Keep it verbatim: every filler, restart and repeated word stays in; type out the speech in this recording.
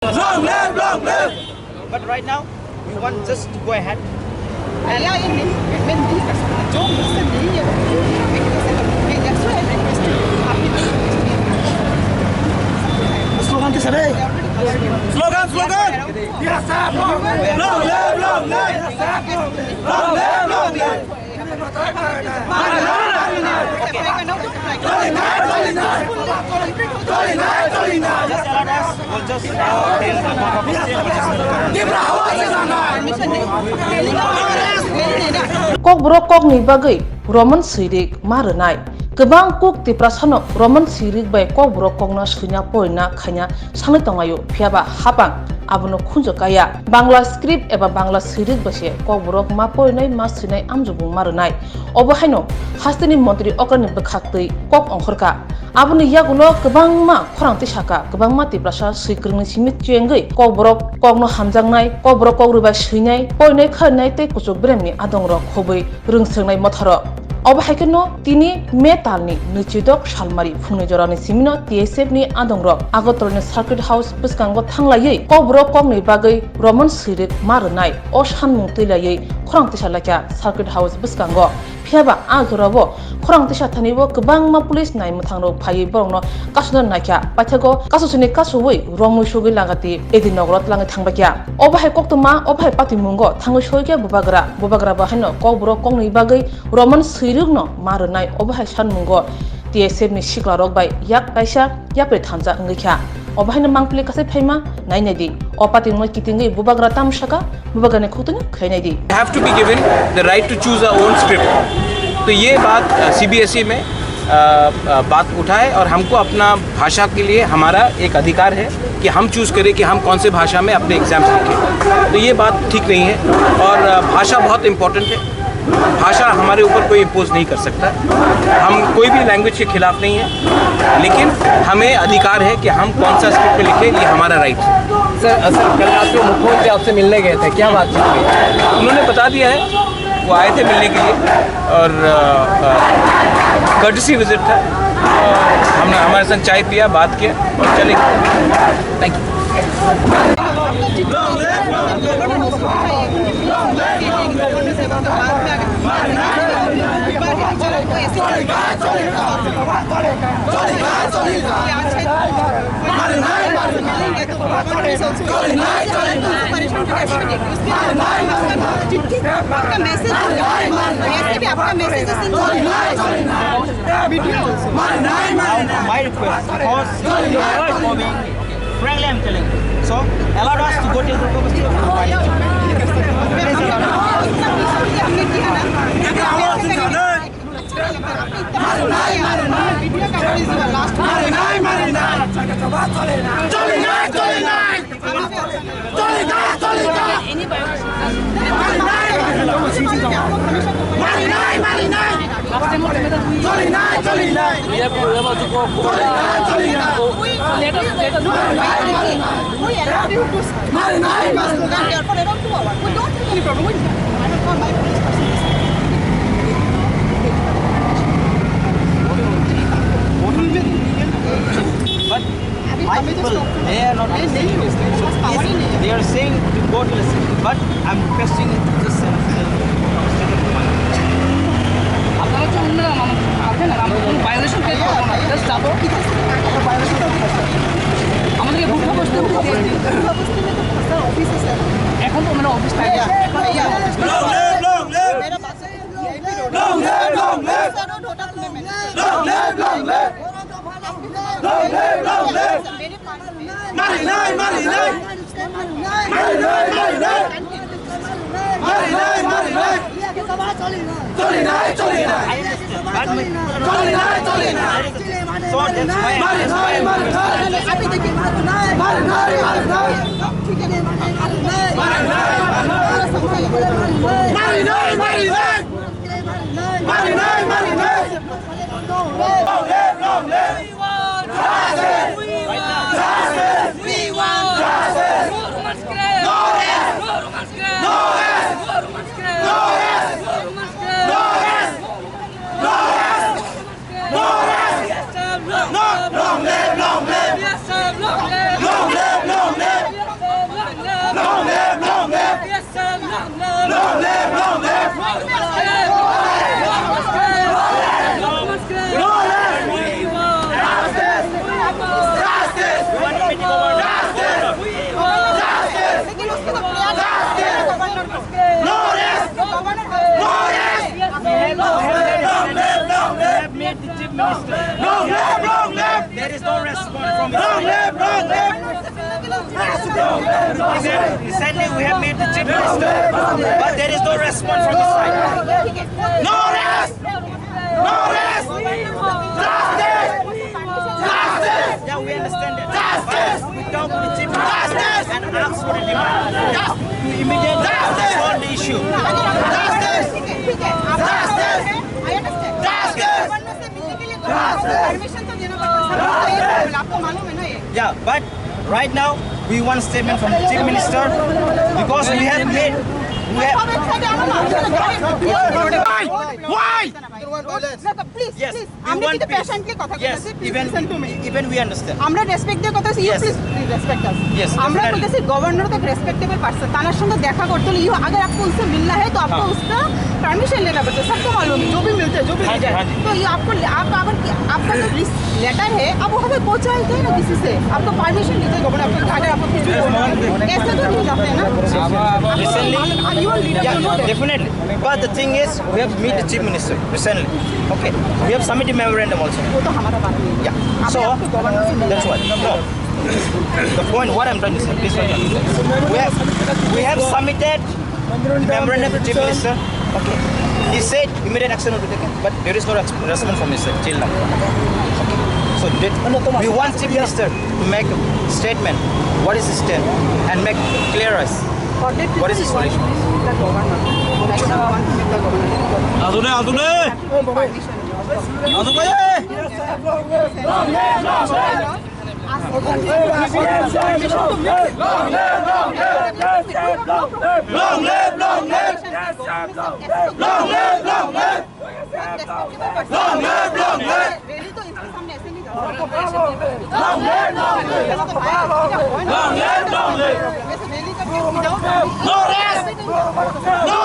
Long live, long live. But right now, we want just to go ahead. Slogan ke sir? Slogan, slogan. Long live, long live. Long live, long live. Kokborok kokni bagwi Roman swirik ma rwnai. Kwbang kuk Tiprasano Roman swirik bai Kokborok kokno swina porina khaina sanwi tonglaio, phiyaba hapang abono khunju kaya. Bangla script eba Bangla swirik bai se Kokborok ma porinai, ma swinai amjokmung ma rwnai. Obo haino hasteni montri okrani bwkhaktwi kok ongkhorkha. Aboni yagulo kwbangma khorang tisakha, kwbangma Tiprasa swikwrwngni simi chengwi Kokborok kokno hamjaknai, Kokborok kok rwbai swinai, porinai kharinai tei kuchuk beremni adongrok khobwi rwngswngnai motharok. Obo hai kheno tini May talni nwichidok salmari phungni jorani simino T S F ni adongrok Agartala ni Circuit House bwskango thanglaiwi Kokborok kokni bagwi Roman swirik ma rwnai o sanmung twilaiwi khorang tisa laikha Circuit House bwskango. Phiyaba a jora o khorang tisa thani o kwbangma police nai mwthang rok phaiwi borokno kasuna naikha, paithago kasusuni kasuwi romwi sugwi langati edi nogoro twlangwi thangbaikha. Obo hai koktwma, obo hai patimungo thangwi soikha bubagra. Bubagra bo haino Kokborok kokni bagwi Roman swirwkno ma rwnai obo hai sanmungo T S F ni siklarok bai yak kaisa yapri thansa wngwi kha. Obo haino mangpili kasai phaima nai nai di. O patimungno kitingwi bubagra tamo sakha, bubagrani khuktuino khlai nai di. Have to be given the right to choose our own script. तो ये बात सीबीएसई में अ, अ, बात उठाए और हमको अपना भाषा के लिए हमारा एक अधिकार है कि हम चूज करें कि हम कौन से भाषा में अपने एग्जाम्स लिखें। तो ये बात ठीक नहीं है और अ, भाषा बहुत इंपॉर्टेंट है। भाषा हमारे ऊपर कोई इम्पोज नहीं कर सकता। हम कोई भी लैंग्वेज के खिलाफ नहीं है, लेकिन हमें अधिकार है कि हम कौन सा स्क्रिप्ट में लिखें, ये हमारा राइट है। सर, सर, कल रात को मुख्यमंत्री आपसे मिलने गए थे, क्या बातचीत हुई? उन्होंने बता दिया है, वो आए थे मिलने के लिए और कर्टसी विजिट था। अ, हमने हमारे साथ चाय पिया, बात किया और चले गए। Thank you. आपका मैसेज, वैसे भी आपका मैसेज है, Singh. My request, because you are performing, frankly I'm telling you. So, allow us to go till the festival. But my people, they are not listening to this. They are saying to go to the city, but I'm requesting you to just send us the state of Himachal. আপনারা তো অন্যরা মানুষ আছেন, আমরা কোনো violation face করবো না, জাস্ট যাবো। আমাদেরকে বুঝতে বসতে হবে। এখন তো মানে office time. Long live, long live! Long live, long live! Long live, long live! Long live, long live! Marinai, marinai! Marinai, marinai! Marinai, marinai! Cholinai, cholinai! Cholinai, cholinai! Marinai, marinai! Marinai, marinai! Marinai, marinai! Marinai, marinai! Marinai, marinai! Long live, long live! We want justice! We want justice! No Roman script! No rest! No Roman script! No rest! No Roman script! No rest! No rest! No rest! No rest! No, long live, long live! Long live, long live! Long live, long live! There is no response from his side. Long live, long live! Recently, we have met the chief minister, but there is no response from his side. No rest! No rest! Justice! Justice! Yeah, we understand that. Justice! We talk to the chief minister and ask for the demand. Just to immediately solve the issue. Justice! Justice! Justice! Permission तो देना पड़ता है सर, आपको मालूम है ना ये? Yeah, but right now we want statement from the chief minister because we have made, we have. Why? Why? না, তো প্লিজ, Yes, প্লিজ, we আমরা want কিন্তু peace. Patiently কথা বলছি, Yes, please even, listen to me. Even we understand. আমরা রেসপেক্ট দিয়ে কথা বলছি, you Yes. Please respect us. Yes, আমরা definitely. বলতেছি গভর্নর তো রেসপেক্টেবল পারসন, তার সঙ্গে দেখা করতে হলে you अगर आपको उनसे मिलना है तो आपको हाँ। उसका परमिशन लेना पड़ता है, सबको मालूम है, जो भी मिलते हैं, जो भी हाँ जी, लीडर। हाँ जी। तो ये आपको, आप अगर, आपका जो लेटर है, अब वो हमें पहुंचाए थे ना किसी से, आपको परमिशन लीजिए गवर्नर, आपको अगर आपको कुछ भी बोलना है, ऐसे तो नहीं जाते हैं ना। Recently, you are leader, yeah, you know that. Definitely. But the thing is, we have meet the chief minister recently. Okay, we have submitted memorandum also. वो तो हमारा बात नहीं है। Yeah. So, आपको गवर्नर से मिलना that's है। Why. No. The point, what I'm trying to say, please don't understand. We have, we have submitted memorandum to chief minister. Okay. He said immediate action will be taken, but there is no res- response from his side till now. Okay. So did, we want chief minister to make a statement. What is his stand and make clear us. What is his solution? আদুনে, আদুনে! আদু ভাই! Long live, long live! Long live, long live! Long live, long live! Long live, long live! Long live, long live! Long live, long live! No rest! No